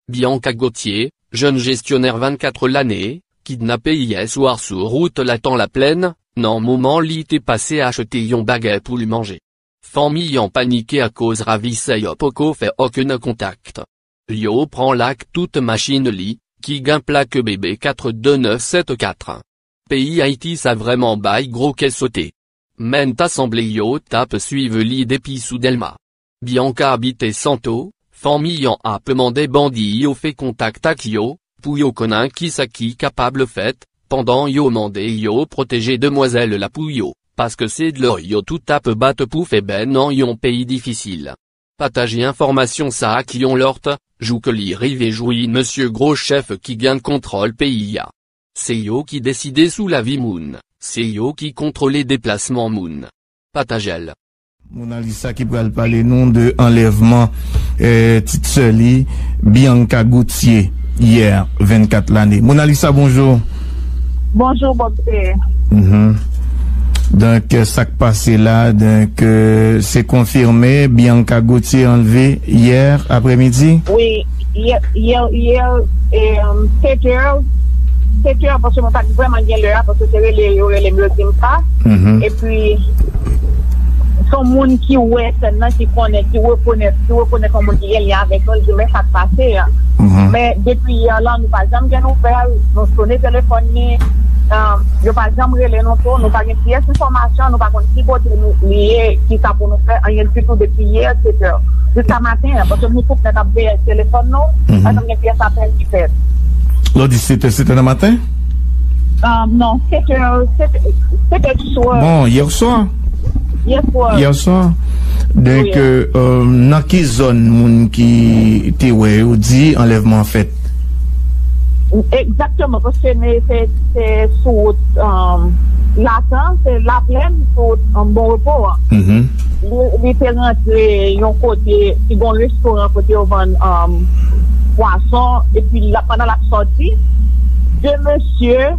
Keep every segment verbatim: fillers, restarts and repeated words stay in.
Bianca Gauthier, jeune gestionnaire vingt-quatre l'année, kidnapé hier soir sou wout Latan Laplèn, nan moman li te pase achte yon bagay pou li manje. Fanmi an panike akoz ravisè yo poko fè okenn kontak. Yo pran lak tout machin li, ki gen plak B B quatre deux neuf sept quatre. Peyi Ayiti sa vrèman bay gwo kè sote. Men ta sanble yo t ap swiv li depi sou Dèlma. Bianca abite Santo, fanmi an ap mande bandi yo fè kontak ak yo, pou yo konnen kisa ki kapab fèt, pandan yo mande yo pwoteje demwazèl la pou yo, paske se dlo yo tout ap bat pou fè bè nan yon peyi difisil. Pataje enfòmasyon sa ak yon lòt, jou ke li rive jwi mesye gwo chèf ki gen kontwòl peyi a. Se yo ki deside sou lavi moun, se yo ki kontwole deplasman moun. Pataje l. Mona Lisa ki pral pale nou de anlèvman, eh, ti sè li, Bianca Gauthier, yè, vennkat lane. Mona Lisa, bonjou. Bonjou, Bob. Mhm. Donk, eh, sa k pase la, donk, eh, se konfime, Bianca Gauthier anlve yè aprèmidi? Wi, yè, yè, yè, eh, sèt è, sèt è, paske mwen pa t vrèman gen lè a, paske se rele yo rele m, yo di m pa. Mhm. Epi, se yon moun ki wè sèn nan, ki konnen, ki rekonèt, ki rekonèt yon moun ki gen lyen avèk yo, li di, "Men sa k pase a." Mhm. Men depi yè lan, nou pa janm gen nouvèl, nou sone telefòn li, ah, yo pa janm rele nou tou, nou pa gen pyès enfòmasyon, nou pa konn ki kote nou, li ye, ki sa pou nou fè, anyen ditou depi yè, sèt è. Jiska maten an, paske nou tout nèt ap veye telefòn nou, mhm, pa janm gen pyès apèl ki fèt. Lè w di sèt è, sèt è nan maten? Ah, non, sèt è, sèt è, sèt è di swa. Bon, yè swa. Yè swa. Yè swa. Donk, wi, euh, euh, nan ki zòn moun ki te wè yo di anlèvman an fèt? Egzakteman, paske ne, se, se sou wout, um, Latan, se Laplèn, sou wout, um, Bon Repo an. Mhm. Li, li te rantre yon kote, ki gon restoran kote yo vann, um, pwason, epi la, pandan l ap sòti, de mesye,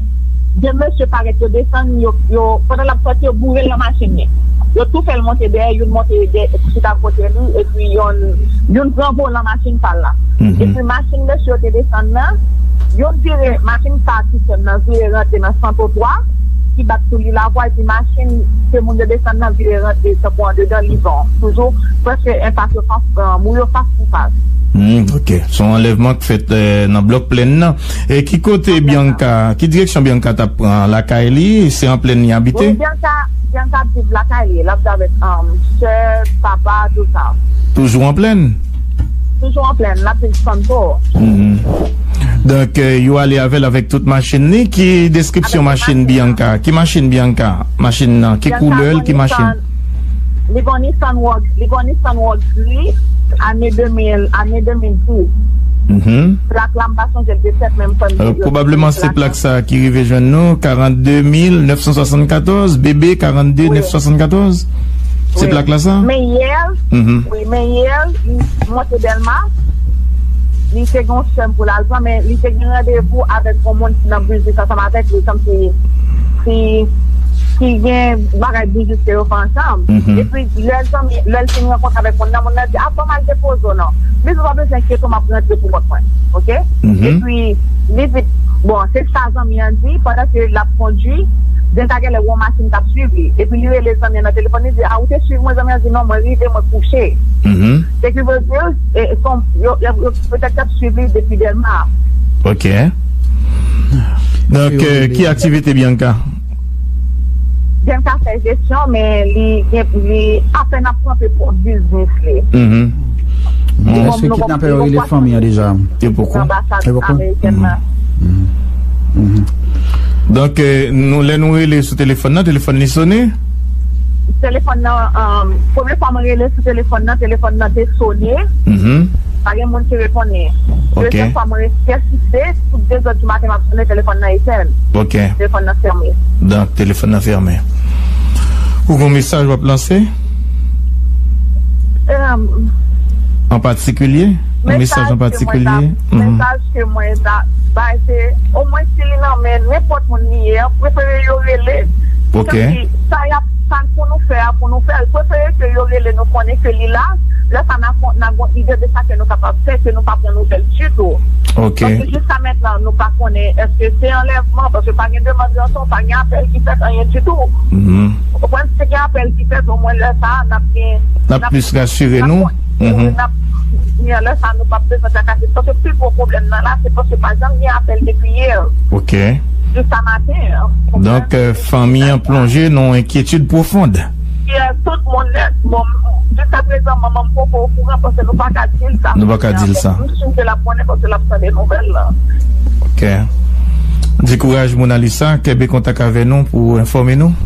de mesye parèt yo desann, yo, yo, pandan l ap sòti, yo boure l nan machin li. Yo tou fè l monte dèyè, youn monte dèyè, chita kote li, epi youn, youn pran volan machin pa l la. Mhm. Epi machin mesye yo te desann nan, youn vire, machin sa ki sèn nan vire rantre nan Santo twa, ki bat sou li lavwa, epi machin ke moun yo desann nan vire rantre tankou andedan Livon. Toujou prèske enpas yo fas, euh, mou yo fas pou fas. Hmm, ok. Se yon anlèvman k fèt, eh, nan blòk Plèn nan. E ki kote Bianca, ki direksyon Bianca t ap pran? Lakay li, se an Plèn li abite? Wi, Bianca, Bianca ap viv lakay li. L ap viv avèk, um, sè, papa, tout sa. Toujou an Plèn? Toujou an Plèn, l ap viv Santo. Mhm. Donk, eh, yo ale avè l avèk tout machin li. Ki deskripsyon machin Bianca? Ki machin Bianca? Machin nan, ki koulè l, ki machin? Li gon Nissan Rogue, li gon Nissan Rogue gri, ane de mil, ane de mil dis. Mhm. Plak la, m pa sonje l te fèt, men m kwè m te... Euh, pwobableman se plak sa ki rive jwenn nou, karannde mil nèf san swasannkatòz, B B karannde nèf san swasannkatòz. Se plak la sa? Men yè, mhm, wi, men yè, li monte Dèlma, li te gen yon sèm pou l al pran, men li te gen randevou avèk yon moun ki nan biznis ansanm avèk li, kòmsi ki, ki gen bagay biznis ke yo fè ansanm. Mhm. Epi lè zanmi, lè l fin rankontre avèk moun nan, moun nan di, "A, ban m al depoze w non." Li di, "Ou pa bezwen enkyete w, m ap rantre pou kont mwen." Ok? Mhm. Epi li di, bon, se sa zanmi an di, pandan ke l ap kondui, Bianca genlè wè yon machin k ap swiv li. Epi li rele zanmi an nan telefòn, li di, "A, ou te swiv mwen?" Zanmi an di, "Non, mwen rive, mwen kouche." Mhm. Se ki vle di, e, e, son, yo, yo, yo, petèt y ap swiv li depi Dèlma. Ok. Donk, euh, ki aktivite Bianca? Bianca fè jesyon, men li gen, li apèn ap kanpe pwòp biznis li. Mhm. Bon. Èske kidnapè yo rele fanmi an deja? Yo poko. Anbasad amerikèn nan. Mhm. Mhm. Donk, euh, nou, lè nou rele sou telefòn nan, telefòn li sone? Telefòn nan, um, premye fwa mwen rele sou telefòn nan, telefòn nan te sone. Mhm. Pa gen moun ki reponn li. Ok. Dezyèm fwa mwen re-, pèsiste, tout de zè di maten m ap sonnen, telefòn nan etèn. Ok. Telefòn nan fèmen. Donk, telefòn nan fèmen. Ou gen yon mesaj w ap lanse? Em, an patikilye? Yon mesaj an patikilye? Mesaj ke mwen ta, mhm, mesaj ke mwen ta bay, se omwen si li nan men nenpòt moun li ye a, prefere yo rele. Ok. Tanki sa y ap Sa pou nou fè a, pou nou fè l, prefere ke yo rele nou konnen ke li la, lè sa n a, n a gon ide de sa ke nou kapab fè, ke nou pa pran nouvèl ditou. Ok. Paske jiska mentnan, nou pa konnen èske se anlèvman, paske pa gen demann ranson, pa gen apèl ki fèt, anyen ditou. Mhm. Ou konprann, si gen apèl ki fèt, omwen lè sa a, n ap gen, n ap plis rasire nou. Mhm. N ap, lè sa a, nou p ap bezwen trakase. Paske pi gwo pwoblèm nan la, se paske pa janm gen apèl depi yè. Ok. Jiska maten an. Donk, euh, fanmi an plonje nan yon enkyetid pwofon. Yes, tout moun nèt. Bon, jiska prezan, manman m poko okouran paske nou pa ka di l sa. Nou pa ka di l sa. M si ke l ap konnen paske l ap tande nouvèl la. Ok. Di kouraj, Monalisa. Kenbe kontak avè nou pou enfòme nou.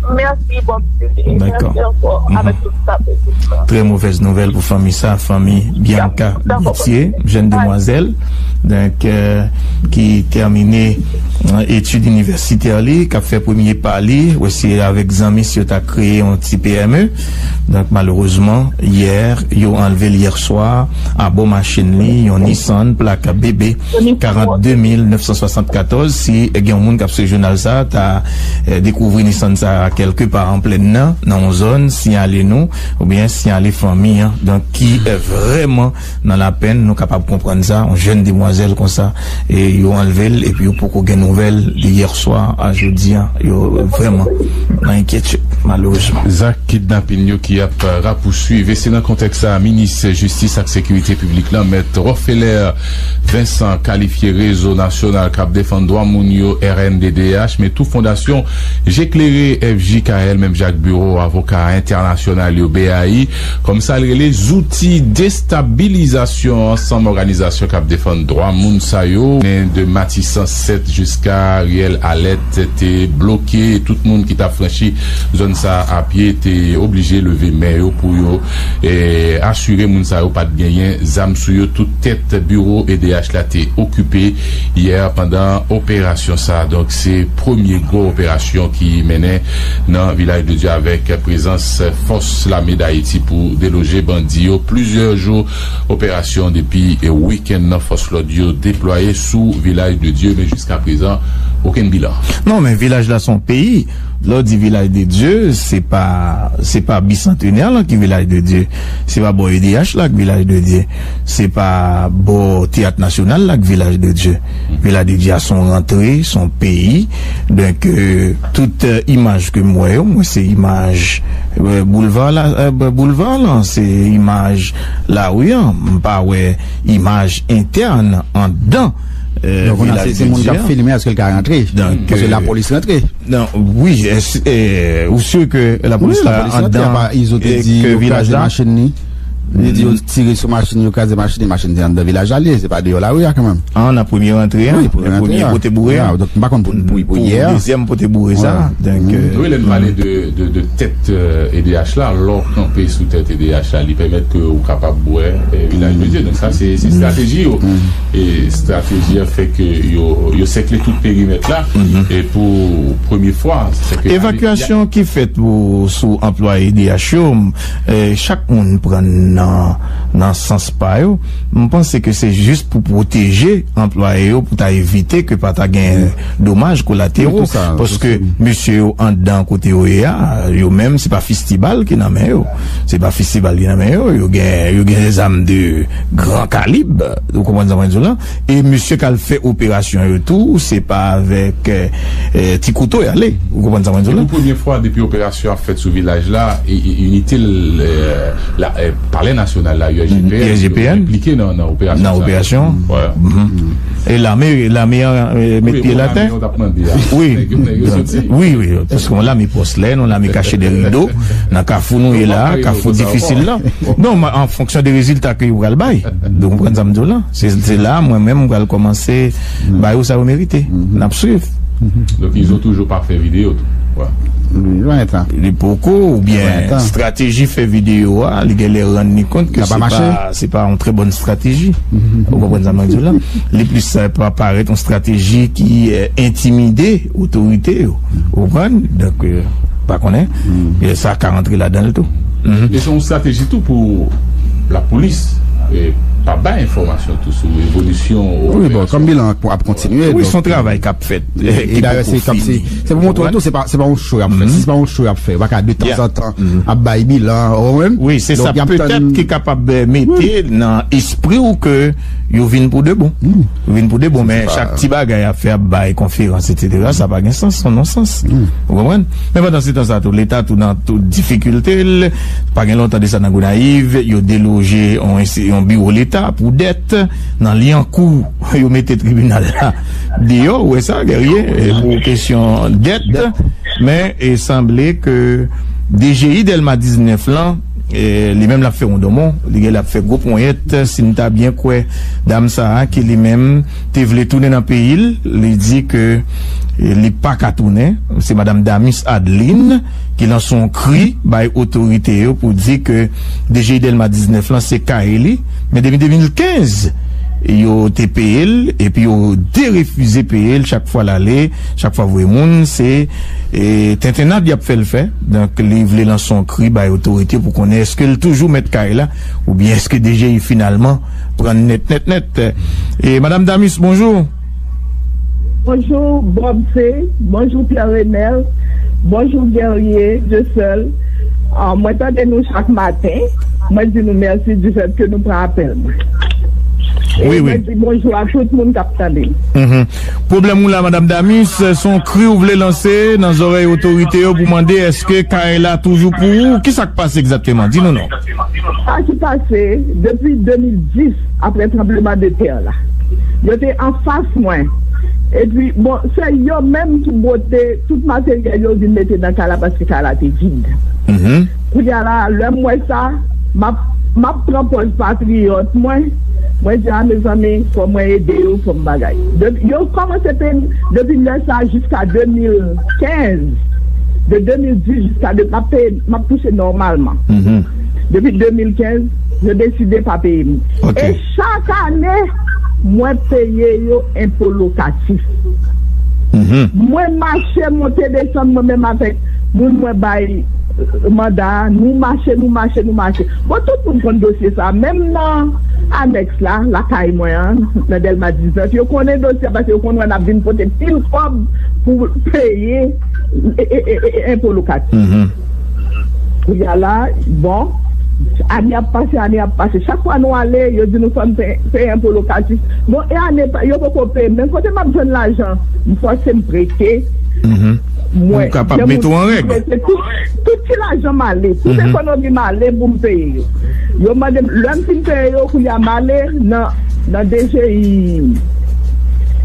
Mèsi, bon, mèsi ankò avèk tout staf ekip la. Très mauvaise nouvelle pou fanmi sa, fanmi Bianca Dithier, jèn demwazèl, donk, euh, ki tèmine, euh, etid inivèsitè li, k ap fè premye pa li, wè se avèk zanmi si yo ta kreye yon ti P M E. Donk, malerezman, yè, yo anlve l yè swa, abò machin li, yon Nissan, plak B B karant de mil nèf san swasannkatòz. Si, eh, gen yon moun k ap swiv jounal sa, ta, eh, dekouvri Nissan sa kèlke pa an plèn nan, nan yon zòn, siyale nou, oubyen siyale fanmi an. Donk, ki, eh, vrèman nan lapenn, nou kapab konprann sa, yon jèn demwazèl konsa, e yo anlve l, epi yo poko gen nouvèl li yè swa a jodi a. Yo vrèman nan enkyetid, malerezman. Zak kidnapin yo ki ap rapouswiv. E se nan kontèks sa a, minis jistis ak sekirite piblik lan, mèt Rofeler Vincent, kalifye Rezo Nasyonal k ap Defann Dwa Moun yo, R N D D H, men tou Fondasyon Je Klere, F J K L, menm jan ak Biwo Avoka Entènasyonal yo, B A I, kòm sa l rele, zouti destabilizasyon ansanm òganizasyon k ap defann dwa moun sa yo. Men de Matisan sèt jiska riyèl Alèt te bloke, tout moun ki t ap franchi zòn sa a pye te oblije leve men yo pou yo, eh, asire moun sa yo pa t genyen zam sou yo. Tout tèt biwo E D H la te okipe yè pandan operasyon sa a. Donk, se premye gwo operasyon ki mennen nan Vilaj de Dye avèk prezans fòs lame Dayiti pou deloje bandi yo. Plizyè jou operasyon depi wikenn nan, fòs lòd yo deplwaye sou Vilaj de Dye, men jiska prezan, okenn bilan. Non, men Vilaj la se yon peyi. Lè w di Vilaj de Dye, se pa, se pa Bisantenè lan ki Vilaj de Dye. Se pa bò E D H la ki Vilaj de Dye. Se pa bò Teyat Nasyonal la ki Vilaj de Dye. Vilaj de Dye a se yon rantre, se yon peyi. Donk, euh, tout, euh, imaj ke m wè yo, m wè se imaj, euh, boulva la, euh, boulva lan, se imaj lari an. M pa wè imaj entèn anndan, euh, Vilaj de Dye a. Donk, kounye a, se, se moun k ap filme, èske l ka rantre? Donk, paske, euh, lapolis rantre. Non, wi, es-, eh, ou si ke lapolis la anndan, eh, ke vilaj la? Li di yo tire sou machin, yo kraze machin, e machin te anndan vilaj la, li ye, se pa deyò lari a kanmenm. An, nan premye rantre a, wi, premye rantre a. Premye pote boure a. Donk, m pa konn pou, pou, pou yè a. Dezyèm pote boure sa. Donk, euh, wi, lè n pale de, de, de tèt, euh, E D H la, lè w kanpe sou tèt E D H la, li pèmèt ke ou kapab wè, euh, Vilaj de Dye. Donk, sa, se, se estrateji yo. E estrateji a fè ke yo, yo sèkle tout perimèt la. E pou premye fwa, se ke evakyasyon ki fèt pou, sou anplwaye E D H yo, m, eh, chak moun pran nan, nan sans pa yo. M panse ke se jis pou pwoteje anplwaye yo, pou ta evite ke pa ta gen domaj kolatero. Paske mesye yo anndan kote yo ye a, yo menm, se pa fistibal ki nan men yo. Se pa fistibal ki nan men yo. Yo gen, yo gen zam de gran kalib. Ou konprann sa mwen di w la? E mesye k al fè operasyon yo tou, se pa avèk, eh, eh, ti kouto y ale. Ou konprann sa mwen di w la? Pou premye fwa depi operasyon ap fèt sou vilaj la, i-, i-, inite l, eh, la, eh, Palè Nasyonal la, U S G P N, U S G P N, yo enplike nan, nan operasyon sa. Nan operasyon. E lame, lame an, eh, met pye l atè. Wi, wi, wi, paske yon lame pwòs lè, yon lame kache dèyè rido, nan kafou nou ye la, kafou difisil la. Non, an fonksyon de rezilta ke yo pral bay. Donk, ou konprann sa m di w la? Se, se la, mwen menm, m pral kòmanse ba yo sa yo merite. N ap swiv. Donk, ils ont toujours pas fait vidéo tou. Li poko, oubyen estrateji fè videyo a, li genlè rann li kont ke se pa, se pa yon trè bòn estrateji. Ou konprann sa mwen di w la? Li plis, eh, pa parèt yon estrateji ki, eh, entimide otorite yo. Ou konprann? Donk, eh, pa konnen. E sa ka rantre ladan l tou. E se yon estrateji tou pou lapolis, eh, pa bay enfòmasyon tou sou evolisyon. Wi, bon, kòm bilan ap kontinye, wi, se yon travay k ap fèt, e dayè se se pou montre w tou, se pa se pa yon show y ap fè. Si se pa yon show y ap fè, yo pa ka de tanzantan ap bay bilan, ou konprann? Wi, se sa petèt ki kapab mete nan espri w ke yo vin pou de bon. Yo vin pou de bon, men chak ti bagay y ap fè, ap bay konferans, etsetera, sa pa gen sans, se yon non sans. Ou konprann? Men pandan se tan sa tou, Leta tou nan tout difikilte l. Pa gen lontan de sa nan Gonayiv, yo deloje yon ensti- yon biwo Leta pou dèt. Nan Lyankou, yo mete tribinal la deyò, ou wè sa, Guerrier, e, pou kesyon dèt. Men, e, sanble ke D G I Dèlma diznèf lan, e, li menm l ap fè wondonmon, li gen l ap fè gwo ponyèt, si n ta byen kwè dam sa a ki li menm te vle tounen nan peyi l, li di ke, e, li pa ka tounen. Se madanm Damis Adeline ki lanse yon kri bay otorite yo pou di ke D G I Dèlma diznèf lan se kay li, men depi de mil kenz yo te peye l, epi yo derefize peye l chak fwa l ale, chak fwa voye moun, se, e, tentennad y ap fè l fè. Donk, li vle lanse yon kri bay otorite pou konnen èske l toujou mèt kay la, oubyen èske D G I finalman pran nèt, nèt, nèt. E, Madanm Damis, bonjou. Bonjou, Bob C. Bonjou, Pierre Renel. Bonjou, Guerrier, Dieuseul. Ah, mwen tande nou chak maten. Mwen di nou mèsi du fait que nou pran apèl mwen. E wi, wi, mwen di bonjou a tout moun k ap tande. Mhm. Pwoblèm ou la, Madanm Damis, se yon kri ou vle lanse nan zòrèy otorite yo pou mande èske kay la toujou pou ou? Kisa k pase egzakteman? Di nou non. Sa ki pase, depi de mil dis, apre tranbleman de tè la, yo te anfas mwen. Epi, bon, se yo menm ki bwote tout materyèl yo vin mete nan kay la, paske kay la te vid. Mhm. Kounye a la, lè m wè sa, m ap, m ap pran pòz patriyòt mwen. Mwen di, a, mezanmi, fò mwen ede yo, fò m bagay. De, yo kòmanse peye m depi lè sa jiska de mil kenz. De de mil dis jiska de, m ap peye, m ap touche nòmalman. Mhm. Depi de mil kenz, yo deside pa peye m. Ok. E chak ane, mwen peye yo enpo lokatif. Mhm. Mwen mache, monte, desann, mwen menm avèk moun mwen bay, euh, manda a, nou mache, nou mache, nou mache. Bon, tout moun konn dosye sa. Menm nan anèks la, lakay mwen an, nan Dèlma diznèf, yo konnen dosye a, paske yo konn wè n ap vin pote pil kòb pou peye, e, e, e, e, enpo lokatif. Mhm. Kounye a la, bon, ane ap pase, ane ap pase. Chak fwa nou ale, yo di nou fò n peye, peye enpo lokatif. Bon, e ane pa, yo poko peye. Men kote m ap jwenn lajan? M fòse m prete. Mhm. Mwen, pou kapab mete w an règ. Prete tout, tout ti lajan m ale, tout ekonomi m ale pou m peye yo. Yo mande m, lè m fin peye yo, kounye a m ale nan, nan D G I,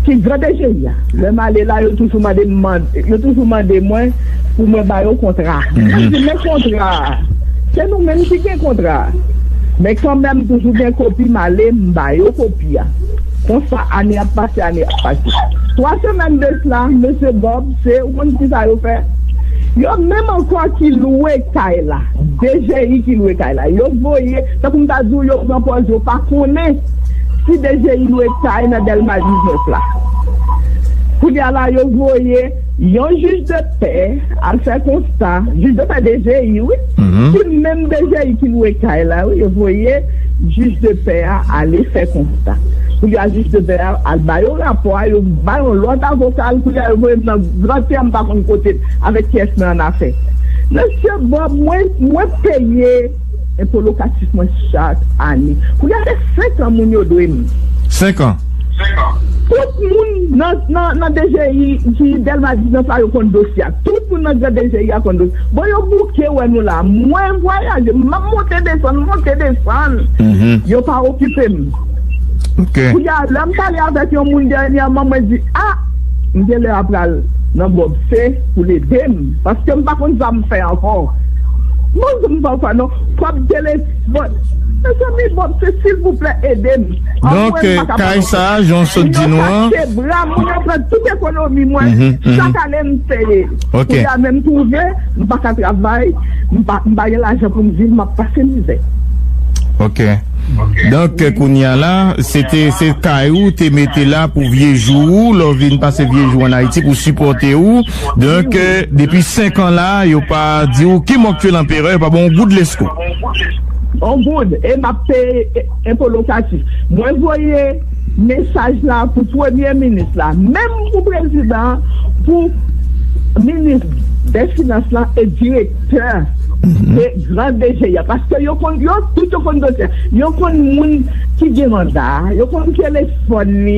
ki gran D G I a. Lè m ale la, yo toujou mande m, mande, yo toujou mande mwen pou mwen ba yo kontra. Mwen di, men kontra a, se nou menm ki gen kontra a. Men kanmenm, toujou gen kopi, m ale, m ba yo kopi a. Konsa, ane ap pase, ane ap pase. Twa semèn de sila, mesye Bob, se, ou konn ki sa yo fè? Yo menm ankò ki lwe kay la. D G I ki lwe kay la. Yo voye, tankou m ta di w, yo pran pòz, yo pa konnen si D G I lwe kay nan Dèlma diznèf la. Kounye a la, yo voye yon jij de pè al fè konsta, jij de pè D G I, wi. Mhm. Se menm D G I ki lwe kay la, wi. Yo voye jij de pè a ale fè konsta. Kounye a, jij de pè a al ba yo rapò a, yo ba yon lòt avoka l, kounye a, yo voye m nan Gran Tè, m pa konn kote, avèk kiyès mwen annafè. Mesye Bob, mwen, mwen peye enpo lokatif mwen chak ane. Kounye a, fè senk an moun yo dwe m. Senk an? Tout moun nan, nan, nan D G I ki Dèlma diznèf la, yo konn dosye a. Tout moun nan gran D G I a konn dosye. Bon, yo bouke wè nou la. Mwen vwayaje, m ap monte desann, monte desann. Mhm. Yo pa okipe m. Ok. Kounye a, lè m pale avèk yon moun dènyèman, mwen di, a, m gen lè a pral nan Bob C pou l ede m, paske m pa konn sa m fè ankò. Mwen di m pa fè non, fò m telefòn. Mezanmi, Bob C, silvouplè, ede m. Donk, kay sa a, jan w sot di nou an, yo tache bra m, yo pran tout ekonomi mwen. Mhm, mhm. Chak ane, m peye. Ok. Kounye a, men m twouve, m pa ka travay, m pa, m pa gen lajan pou m viv, m ap pase mizè. Ok. Donk, kounye a la, se te, se kay ou te mete la pou vye jou ou, lè w vin pase vye jou ann Ayiti pou sipòte ou. Donk, depi senk an la, yo pa di w ki mò k tye lanperè, yo pa ba w yon goud lesko. On goud, e m ap peye enpo lokatif. Mwen voye mesaj la pou premye minis la, menm pou prezidan, pou minis dè finans la e direktè de gran D G I a. Paske yo konn, yo tout yo konn dosye. Yo konn moun ki gen manda, yo konn telefòn li,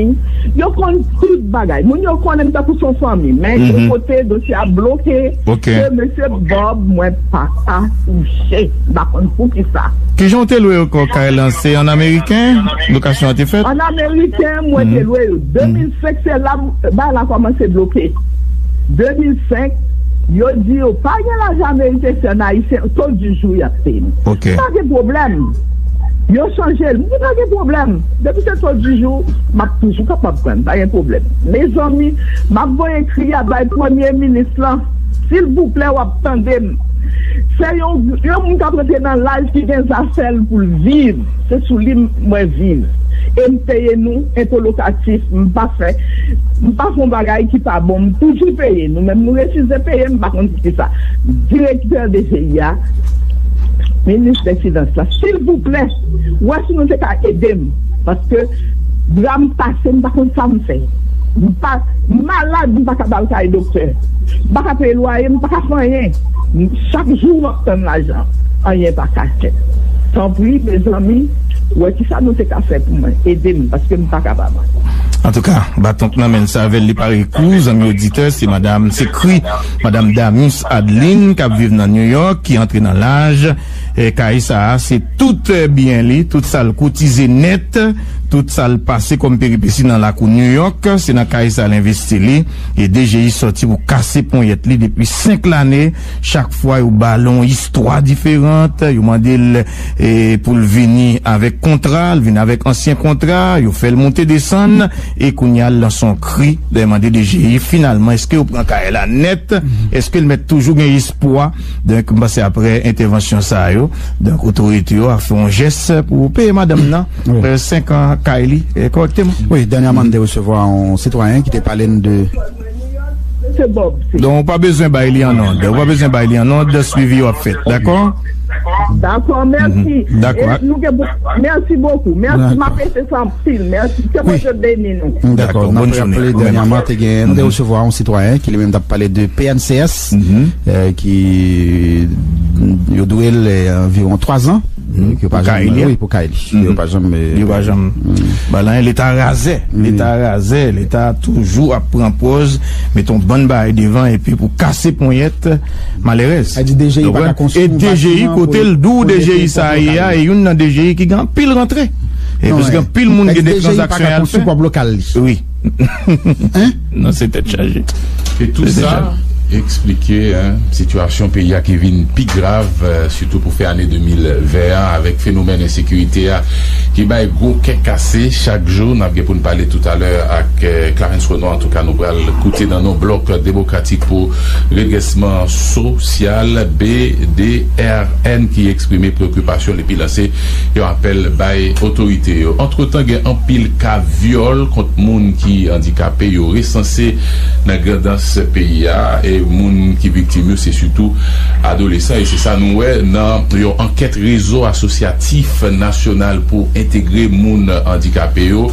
yo konn tout bagay. Moun yo konnen m tankou son fanmi. Men gen kote dosye a bloke, ke mesye Bob, mwen pa ka touche. M pa konn poukisa. Kijan w te lwe yo kò kay lan? Se an ameriken lokasyon an te fèt? An ameriken, mwen te lwe yo. De mil senk, se la bay la kòmanse bloke. De mil senk, yo di yo pa gen lajan ameriken, se an ayisyen, to di jou y ap peye m. Ok. Pa gen pwoblèm. Yo chanje l. M di pa gen pwoblèm. Depi se to di jou, m ap toujou kapab pran l. Pa gen pwoblèm. Mezanmi, m ap voye kri a bay premye minis lan. Silvouplè, w ap tande m. Se yon, yon moun k ap rantre nan laj ki gen zafè l pou l viv. Se sou li m, mwen viv. E m peye nou enpo lokatif, m pa fè, m pa fè yon bagay ki pa bon. M toujou peye nou, menm nou refize peye, m pa konn poukisa. Direktè D G I a, minis dè finans la, silvouplè, wè si nou te ka ede m. Paske bra m kase, m pa konn sa m fè. M pa, m malad, m pa ka al kay doktè. M pa ka peye lwaye, m pa ka fè anyen. Chak jou m ap tann lajan. Anyen pa ka fèt. Tanpri, mezanmi, wè kisa nou te ka fè pou mwen. Ede m, paske m pa kapab ankò. Antouka, baton k nan men l, sèvèl li pare kou, zanmi oditè, se madanm, se kri madanm Damus Adeline k ap viv nan New York, ki antre nan laj. E kay sa a, se tout, eh, byen li, tout sa l kotize nèt, tout sa l pase kòm peripesi nan lakou New York, se nan kay sa l envesti li. E D G I sòti pou kase ponyèt li depi senk lane. Chak fwa yo ba l yon istwa diferan, yo mande l, eh, pou l vini avèk kontra, l vin avèk ansyen kontra, yo fè l monte desann, e kounye a l lanse yon kri, lè mande D G I, finalman, èske yo pran kay la nèt? Èske l mèt toujou gen espwa? Donk, m panse aprè entèvansyon sa yo, donk, otorite yo a fè yon jès pou peye madanm nan, eh, senk an kay li, eh, kòrèkteman. Wi, dènyèman, m te resevwa yon sitwayen ki te pale n de Mesye Bob, se Donk, ou pa bezwen bay li an nòd. Ou pa bezwen bay li an nòd, swivi yo ap fèt, dakò? Dakò, mèsi. Dakò. E nou gen pou, mèsi bokou. Mèsi, m apresye sa anpil. Mèsi. Ke Bondye beni nou. Dakò, dakò, n ap raple, dènyèman, te gen, nou te resevwa yon sitwayen ki li menm t ap pale de P N C S, eh, ki yo dwe l, eh, anviwon twa zan. Yo pa janm, wi, pou kay li. Yo pa janm, eh, yo pa janm. Ba la, leta razè. Leta razè. Leta toujou ap pran pòz, mete yon bann bagay devan, epi pou kase ponyèt, malerèz. Sa di D G I pa ka konstwi yon batiman pou l, pou l mete yon kontra kay. E D G I kote l dou, D G I sa ye a, e youn nan D G I ki gen anpil rantre. E paske anpil moun gen de tranzaksyon y al fè. Non, men, ex-D G I pa ka konstwi pou ap blokal li. Wi. Hein? Non, se tèt chaje. E tou sa eksplike, hein, sitiyasyon peyi a ki vin pi grav, eh, sitou pou fen ane de mil ven an, avèk fenomèn ensekirite a ki bay gwo kè kase chak jou. N ap gen pou n pale toutalè ak, eh, Clarens Renois. Antouka, nou pral koute nan non Blòk Demokratik pou Redrèsman Sosyal, B D R N, ki eksprime preokipasyon l epi lanse yon apèl bay otorite yo. Antretan, gen anpil ka vyòl kont moun ki andikape yo resanse nan Grandans peyi a, e moun ki viktim yo se sitou adolesan, e se sa nou wè nan yon ankèt Rezo Asosyatif Nasyonal pou Entegre Moun Andikape yo,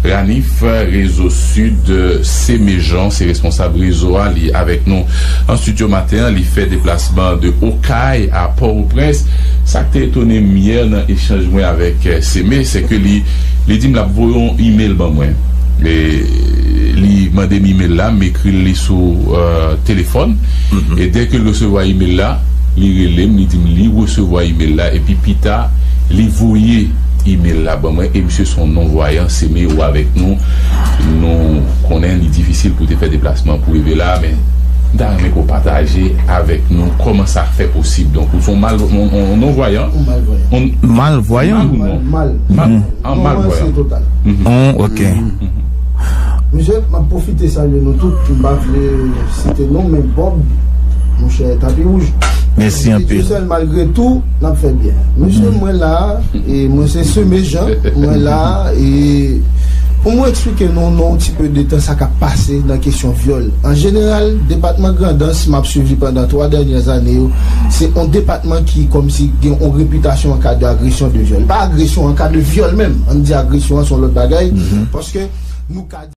RANIF, Rezo Sid, Semejan, se responsab rezo a, li avèk nou an estidyo maten an, li fè deplasman de Okay a Pòtoprens. Sa k te etone m yè nan echanj mwen avèk, eh, Seme, se ke li, li di m l ap voye yon email ban mwen. E li mande m email la, m ekri l li sou, eh, telefòn. E dèke l resevwa email la, li rele m, li di m li resevwa email la, epi pita, li voye email la ban mwen, e misye se yon non-vwayan, Seme, ou avèk nou. Nou konnen li difisil pou te fè deplasman pou rive la, men m ta renmen ke w pataje avèk nou kòman sa fè posib. Donk, ou se yon mal-, yon, yon non-vwayan. Yon malvwayan. Yon malvwayan? Mal ou non? Mal. Mal. An malvwayan. Non, se total. Oh, ok. Mesye, m ap pwofite salye nou tout. M pa vle site non, men Bob, monchè, tapi wouj. Mèsi anpil. Dieu seul, malgre tou, n ap fè byen. Mesye, mwen la, e mwen se Seme Jan, mwen la, e Pou mwen eksplike nou nan yon ti pe de tan sa k ap pase nan kesyon vyòl. An jeneral, depatman Grandans, m ap swiv li pandan twa dènyè ane yo, se yon depatman ki kòmsi gen yon repitasyon an ka de agresyon, de vyòl. Pa agresyon, an ka de vyòl menm. Ann di agresyon an se yon lòt bagay, paske nou ka